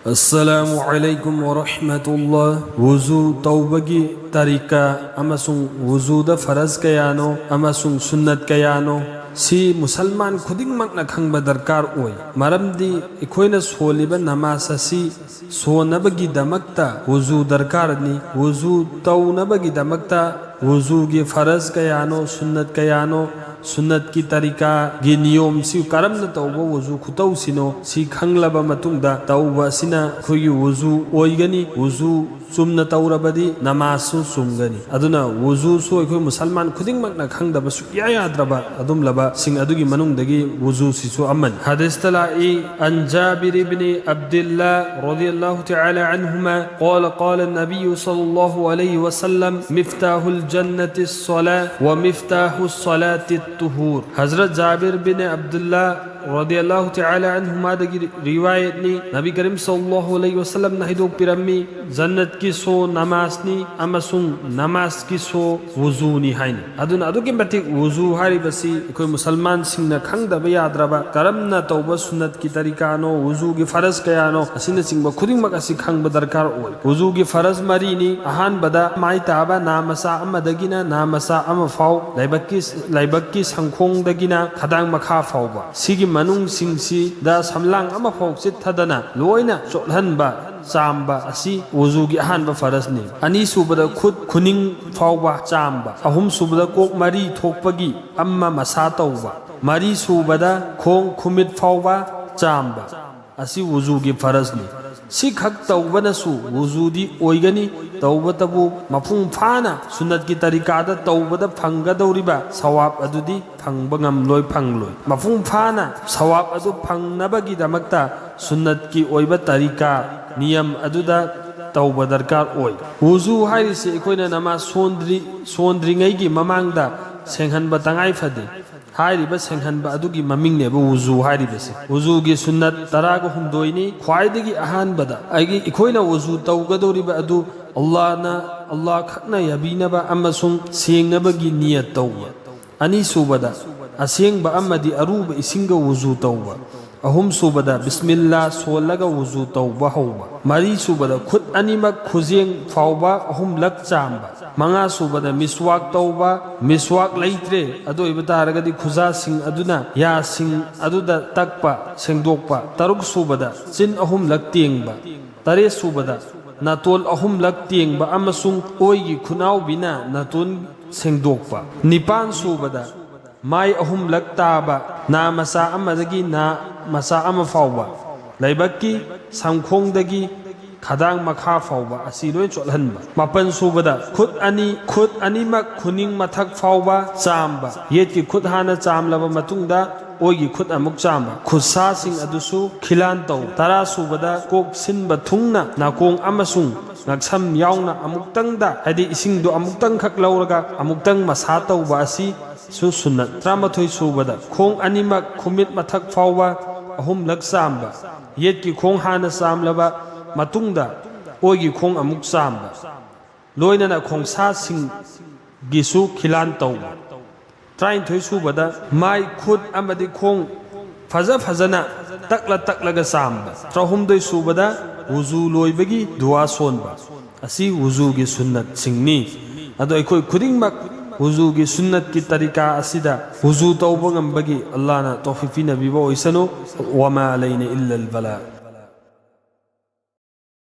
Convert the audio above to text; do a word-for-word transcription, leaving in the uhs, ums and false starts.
ꯑꯁꯁꯂꯥꯃꯨ ꯑꯂꯥꯏꯀꯨꯝ ꯋꯥꯔꯍꯃꯇꯨꯜꯂꯥ꯫ ꯋꯨꯖꯨ ꯇꯧꯕꯒꯤ ꯇꯔꯤꯀꯥ ꯑꯃꯁꯨꯡ ꯋꯨꯖꯨꯗ ꯐꯔꯖ ꯀꯌꯥꯅꯣ ꯑꯃꯁꯨꯡ ꯁꯨꯟꯅꯠ ꯀꯌꯥꯅꯣ, ꯁꯤ ꯃꯨꯁꯜꯃꯥꯟ ꯈꯨꯗꯤꯡꯃꯛꯅ ꯈꯪꯕ ꯗꯔꯀꯥꯔ ꯑꯣꯏ꯫ ꯃꯔꯝꯗꯤ ꯑꯩꯈꯣꯏꯅ ꯁꯣꯜꯂꯤꯕ ꯅꯃꯥꯖ ꯑꯁꯤ ꯁꯣꯟꯅꯕꯒꯤꯗꯃꯛꯇ ꯋꯨꯖꯨ ꯗꯔꯀꯥꯔꯅꯤ꯫ ꯋꯨꯖꯨ ꯇꯧꯅꯕꯒꯤꯗꯃꯛꯇ ꯋꯨꯖꯨꯒꯤ ꯐꯔꯖ ꯀꯌꯥꯅꯣ, ꯁꯨꯟꯅꯠ ꯀꯌꯥꯅꯣ, ꯁꯨꯟꯅꯠꯀꯤ ꯇꯔꯤꯀꯥꯒꯤ ꯅꯤꯌꯣꯝꯁꯤ ꯀꯔꯝꯅ ꯇꯧꯕ ꯋꯨꯖꯨ ꯈꯨꯇꯧꯁꯤꯅꯣ, ꯁꯤ ꯈꯪꯂꯕ ꯃꯇꯨꯡꯗ ꯇꯧꯕ ꯑꯁꯤꯅ ꯑꯩꯈꯣꯏꯒꯤ ꯋꯨꯖꯨ ꯑꯣꯏꯒꯅꯤ꯫ ꯋꯨꯖꯨ ꯆꯨꯝꯅ ꯇꯧꯔꯕꯗꯤ ꯅꯃꯥꯖꯁꯨ ꯆꯨꯝꯒꯅꯤ꯫ ꯑꯗꯨꯅ ꯋꯨꯖꯨꯁꯨ ꯑꯩꯈꯣꯏ ꯃꯨꯁꯜꯃꯥꯟ ꯈꯨꯗꯤꯡꯃꯛꯅ ꯈꯪꯗꯕ ꯁꯨꯛꯌꯥ ꯌꯥꯗ꯭ꯔꯕ ꯑꯗꯨꯝꯂꯕꯁꯤꯡ ꯑꯗꯨꯒꯤ ꯃꯅꯨꯡꯗꯒꯤ ꯋꯨꯖꯨꯁꯤꯁꯨ ꯑꯃꯅꯤ꯫ ꯍꯗꯤꯁꯇ ꯂꯥꯛꯏ, "عن جابر بن عبد الله رضي الله تعالى عنهما قال قال النبي صلى الله عليه وسلم مفتاح الجنة الصلاة ومفتاح الصلاة الطهور." ꯍꯖꯔꯠ ꯖꯥꯕꯤꯔ ꯕꯤꯟ ꯑꯕꯗꯨꯜꯂꯥ ꯔꯗꯤꯌꯜꯂꯥꯍꯨ ꯇꯥꯂꯥ ꯑꯟꯍꯨꯃꯥꯗꯒꯤ ꯔꯤꯋꯥꯌꯠꯅꯤ꯫ ꯅꯕꯤ ꯀꯔꯤꯝ ꯁꯜꯂꯜꯂꯥꯍꯨ ꯑꯂꯩꯍꯤ ꯋꯁꯜꯂꯝꯅ ꯍꯥꯏꯗꯣꯛꯄꯤꯔꯝꯃꯤ, "ꯖꯟꯅꯠꯀꯤ ꯁꯣ ꯅꯃꯥꯖꯅꯤ ꯑꯃꯁꯨꯡ ꯅꯃꯥꯖꯀꯤ ꯁꯣ ꯋꯨꯖꯨꯅꯤ" ꯍꯥꯏꯅ꯫ ꯑꯗꯨꯅ ꯑꯗꯨꯛꯀꯤ ꯃꯇꯤꯛ ꯋꯨꯖꯨ ꯍꯥꯏꯔꯤꯕꯁꯤ ꯑꯩꯈꯣꯏ ꯃꯨꯁꯜꯃꯥꯟꯁꯤꯡꯅ ꯈꯪꯗꯕ ꯌꯥꯗ꯭ꯔꯕ, ꯀꯔꯝꯅ ꯇꯧꯕ ꯁꯨꯟꯅꯠꯀꯤ ꯇꯔꯤꯀꯥꯅꯣ, ꯋꯨꯖꯨꯒꯤ ꯐꯔꯖ ꯀꯌꯥꯅꯣ, ꯑꯁꯤꯅꯆꯤꯡꯕ ꯈꯨꯗꯤꯡꯃꯛ ꯑꯁꯤ ꯈꯪꯕ ꯗꯔꯀꯥꯔ ꯑꯣꯏ꯫ ꯋꯨꯖꯨꯒꯤ ꯐꯔꯖ ꯃꯔꯤꯅꯤ꯫ ꯑꯍꯥꯟꯕꯗ ꯃꯥꯏ ꯇꯥꯕ ꯅꯥ ꯃꯆꯥ ꯑꯃꯗꯒꯤꯅ ꯅꯥ ꯃꯆꯥ ꯑꯃ ꯐꯥꯎ, ꯂꯥꯏꯕꯛꯀꯤ, ꯂꯥꯏꯕꯛꯀꯤ ꯁꯪꯈꯣꯡꯗꯒꯤꯅ ꯈꯗꯥꯡ ꯃꯈꯥ ꯐꯥꯎꯕ, ꯁꯤꯒꯤ ꯃꯅꯨꯡꯁꯤꯡꯁꯤꯗ ꯁꯝꯂꯥꯡ ꯑꯃꯐꯥꯎ ꯆꯤꯠꯊꯗꯅ ꯂꯣꯏꯅ ꯆꯣꯠꯍꯟꯕ, ꯆꯥꯝꯕ ꯑꯁꯤ ꯋꯨꯖꯨꯒꯤ ꯑꯍꯥꯟꯕ ꯐꯔꯖꯅꯤ꯫ ꯑꯅꯤꯁꯨꯕꯗ ꯈꯨꯠ ꯈꯨꯅꯤꯡ ꯐꯥꯎꯕ ꯆꯥꯝꯕ꯫ ꯑꯍꯨꯝꯁꯨꯕꯗ ꯀꯣꯛ ꯃꯔꯤ ꯊꯣꯛꯄꯒꯤ ꯑꯃ ꯃꯁꯥ ꯇꯧꯕ꯫ ꯃꯔꯤꯁꯨꯕꯗ ꯈꯣꯡ ꯈꯨꯃꯤꯠ ꯐꯥꯎꯕ ꯆꯥꯝꯕ꯫ ꯑꯁꯤ ꯋꯨꯖꯨꯒꯤ ꯐꯔꯖꯅꯤ꯫ ꯁꯤꯈꯛ ꯇꯧꯕꯅꯁꯨ ꯋꯨꯖꯨꯗꯤ ꯑꯣꯏꯒꯅꯤ꯫ ꯇꯧꯕꯇꯕꯨ ꯃꯄꯨꯡ ꯐꯥꯅ ꯁꯨꯟꯅꯠꯀꯤ ꯇꯔꯤꯀꯥꯗ ꯇꯧꯕꯗ ꯐꯪꯒꯗꯧꯔꯤꯕ ꯁꯋꯥꯕ ꯑꯗꯨꯗꯤ ꯐꯪꯕ ꯉꯝꯂꯣꯏ, ꯐꯪꯂꯣꯏ꯫ ꯃꯄꯨꯡ ꯐꯥꯅ ꯁꯋꯥꯕ ꯑꯗꯨ ꯐꯪꯅꯕꯒꯤꯗꯃꯛꯇ ꯁꯨꯟꯅꯠꯀꯤ ꯑꯣꯏꯕ ꯇꯔꯤꯀꯥ, ꯅꯤꯌꯝ ꯑꯗꯨꯗ ꯇꯧꯕ ꯗꯔꯀꯥꯔ ꯑꯣꯏ꯫ ꯋꯨꯖꯨ ꯍꯥꯏꯔꯤꯁꯤ ꯑꯩꯈꯣꯏꯅ ꯅꯃꯥꯖ ꯁꯣꯟꯗ꯭ꯔꯤ-, ꯁꯣꯟꯗ꯭ꯔꯤꯉꯩꯒꯤ ꯃꯃꯥꯡꯗ ꯁꯦꯡꯍꯟꯕ ꯇꯉꯥꯏ ꯐꯗꯦ꯫ ꯍꯥꯏꯔꯤꯕ ꯁꯦꯡꯍꯟꯕ ꯑꯗꯨꯒꯤ ꯃꯃꯤꯡꯅꯦꯕ ꯋꯨꯖꯨ ꯍꯥꯏꯔꯤꯕꯁꯦ꯫ ꯋꯨꯖꯨꯒꯤ ꯁꯨꯟꯅꯠ ꯇꯔꯥꯒ ꯍꯨꯝꯗꯣꯏꯅꯤ꯫ ꯈ꯭ꯋꯥꯏꯗꯒꯤ ꯑꯍꯥꯟꯕꯗ ꯑꯩꯒꯤ, ꯑꯩꯈꯣꯏꯅ ꯋꯨꯖꯨ ꯇꯧꯒꯗꯧꯔꯤꯕ ꯑꯗꯨ ꯑꯜꯂꯥꯍꯅ, ꯑꯜꯂꯥꯍ ꯈꯛꯅ ꯌꯥꯕꯤꯅꯕ ꯑꯃꯁꯨꯡ ꯁꯦꯡꯅꯕꯒꯤ ꯅꯤꯌꯠ ꯇꯧꯕ꯫ ꯑꯅꯤꯁꯨꯕꯗ, ꯑꯁꯦꯡꯕ ꯑꯃꯗꯤ ꯑꯔꯨꯕ ꯏꯁꯤꯡꯒ ꯋꯨꯖꯨ ꯇꯧꯕ꯫ ꯑꯍꯨꯝ ꯁꯨꯕꯗ ꯕꯤꯁꯃꯤꯜꯂꯥ ꯁꯣꯜꯂꯒ ꯋꯨꯖꯨ ꯇꯧꯕ ꯍꯧꯕ꯫ ꯃꯔꯤ ꯁꯨꯕꯗ ꯈꯨꯠ ꯑꯅꯤꯃꯛ ꯈꯨꯖꯦꯡ ꯐꯥꯎꯕ ꯑꯍꯨꯝꯂꯛ ꯆꯥꯝꯕ꯫ ꯃꯉꯥ ꯁꯨꯕꯗ ꯃꯤꯁꯋꯥꯛ ꯇꯧꯕ꯫ ꯃꯤꯁꯋꯥꯛ ꯂꯩꯇ꯭ꯔꯦ, ꯑꯗꯨ ꯑꯣꯏꯕ ꯇꯥꯔꯒꯗꯤ ꯈꯨꯖꯥꯁꯤꯡ ꯑꯗꯨꯅ ꯌꯥꯁꯤꯡ ꯑꯗꯨꯗ ꯇꯛꯄ, ꯁꯦꯡꯗꯣꯛꯄ꯫ ꯇꯔꯨꯛ ꯁꯨꯕꯗ ꯆꯤꯟ ꯑꯍꯨꯝꯂꯛ ꯇꯦꯡꯕ꯫ ꯇꯔꯦꯠ ꯁꯨꯕꯗ ꯅꯥꯇꯣꯟ ꯑꯍꯨꯝꯂꯛ ꯇꯦꯡꯕ ꯑꯃꯁꯨꯡ ꯑꯣꯏꯒꯤ ꯈꯨꯅꯥꯎꯕꯤꯅ ꯅꯥꯇꯣꯟ ꯁꯦꯡꯗꯣꯛꯄ꯫ ꯅꯤꯄꯥꯟ ꯁꯨꯕꯗ ꯃꯥꯏ ꯑꯍꯨꯝꯂꯛ ꯇꯥꯕ, ꯅꯥ ꯃꯆꯥ ꯑꯃꯗꯒꯤ ꯅꯥ ꯃꯆꯥ ꯑꯃ ꯐꯥꯎꯕ, ꯂꯥꯏꯕꯛꯀꯤ ꯁꯝꯈꯣꯡꯗꯒꯤ ꯈꯗꯥꯡ ꯃꯈꯥ ꯐꯥꯎꯕ ꯑꯁꯤ ꯂꯣꯏ ꯆꯣꯠꯍꯟꯕ꯫ ꯃꯥꯄꯟ ꯁꯨꯕꯗ ꯈꯨꯠ ꯑꯅꯤ, ꯈꯨꯠ ꯑꯅꯤꯃꯛ ꯈꯨꯅꯤꯡ ꯃꯊꯛ ꯐꯥꯎꯕ ꯆꯥꯝꯕ꯫ ꯌꯦꯠꯀꯤ ꯈꯨꯠ ꯍꯥꯟꯅ ꯆꯥꯝꯂꯕ ꯃꯇꯨꯡꯗ ꯑꯣꯏꯒꯤ ꯈꯨꯠ ꯑꯃꯨꯛ ꯆꯥꯝꯕ꯫ ꯈꯨꯠꯁꯥꯁꯤꯡ ꯑꯗꯨꯁꯨ ꯈꯤꯂꯥꯟ ꯇꯧ꯫ ꯇꯔꯥ ꯁꯨꯕꯗ ꯀꯣꯛ ꯁꯤꯟꯕ ꯊꯨꯡꯅ ꯅꯥꯀꯣꯡ ꯑꯃꯁꯨꯡ ꯉꯛꯁꯝ ꯌꯥꯎꯅ ꯑꯃꯨꯛꯇꯪꯗ, ꯍꯥꯏꯗꯤ ꯏꯁꯤꯡꯗꯣ ꯑꯃꯨꯛꯇꯪꯈꯛ ꯂꯧꯔꯒ ꯑꯃꯨꯛꯇꯪ ꯃꯁꯥ ꯇꯧꯕ ꯑꯁꯤ ꯁꯨ ꯁꯨꯟꯅꯠ꯫ ꯇꯔꯥꯃꯥꯊꯣꯏ ꯁꯨꯕꯗ ꯈꯣꯡ ꯑꯅꯤꯃꯛ ꯈꯨꯃꯤꯠ ꯃꯊꯛ ꯐꯥꯎꯕ ꯑꯍꯨꯝꯂꯛ ꯆꯥꯝꯕ꯫ ꯌꯦꯠꯀꯤ ꯈꯣꯡ ꯍꯥꯟꯅ ꯆꯥꯝꯂꯕ ꯃꯇꯨꯡꯗ ꯑꯣꯏꯒꯤ ꯈꯣꯡ ꯑꯃꯨꯛ ꯆꯥꯝꯕ꯫ ꯂꯣꯏꯅꯅ ꯈꯣꯡꯁꯥꯁꯤꯡꯒꯤꯁꯨ ꯈꯤꯂꯥꯟ ꯇꯧꯕ꯫ ꯇꯔꯥꯅꯤꯊꯣꯏ ꯁꯨꯕꯗ ꯃꯥꯏ, ꯈꯨꯠ ꯑꯃꯗꯤ ꯈꯣꯡ ꯐꯖ ꯐꯖꯅ ꯇꯛꯂ ꯇꯛꯂꯒ ꯆꯥꯝꯕ꯫ ꯇꯔꯥꯍꯨꯝꯗꯣꯏ ꯁꯨꯕꯗ ꯋꯨꯖꯨ ꯂꯣꯏꯕꯒꯤ ꯗꯨꯋꯥ ꯁꯣꯟꯕ꯫ ꯑꯁꯤ ꯋꯨꯖꯨꯒꯤ ꯁꯨꯟꯅꯠꯁꯤꯡꯅꯤ꯫ ꯑꯗꯣ ꯑꯩꯈꯣꯏ ꯈꯨꯗꯤꯡꯃꯛ ꯋꯨꯖꯨꯒꯤ ꯁꯨꯟꯅꯠꯀꯤ ꯇꯔꯤꯀꯥ ꯑꯁꯤꯗ ꯋꯨꯖꯨ ꯇꯧꯕ ꯉꯝꯕꯒꯤ ꯑꯜꯂꯥꯍꯅ ꯇꯧꯐꯤꯛ ꯄꯤꯅꯕꯤꯕ ꯑꯣꯏꯁꯅꯨ꯫ ꯋꯃꯥ ꯑꯂꯩꯅ ꯏꯜꯂꯜ ꯕꯂꯥ꯫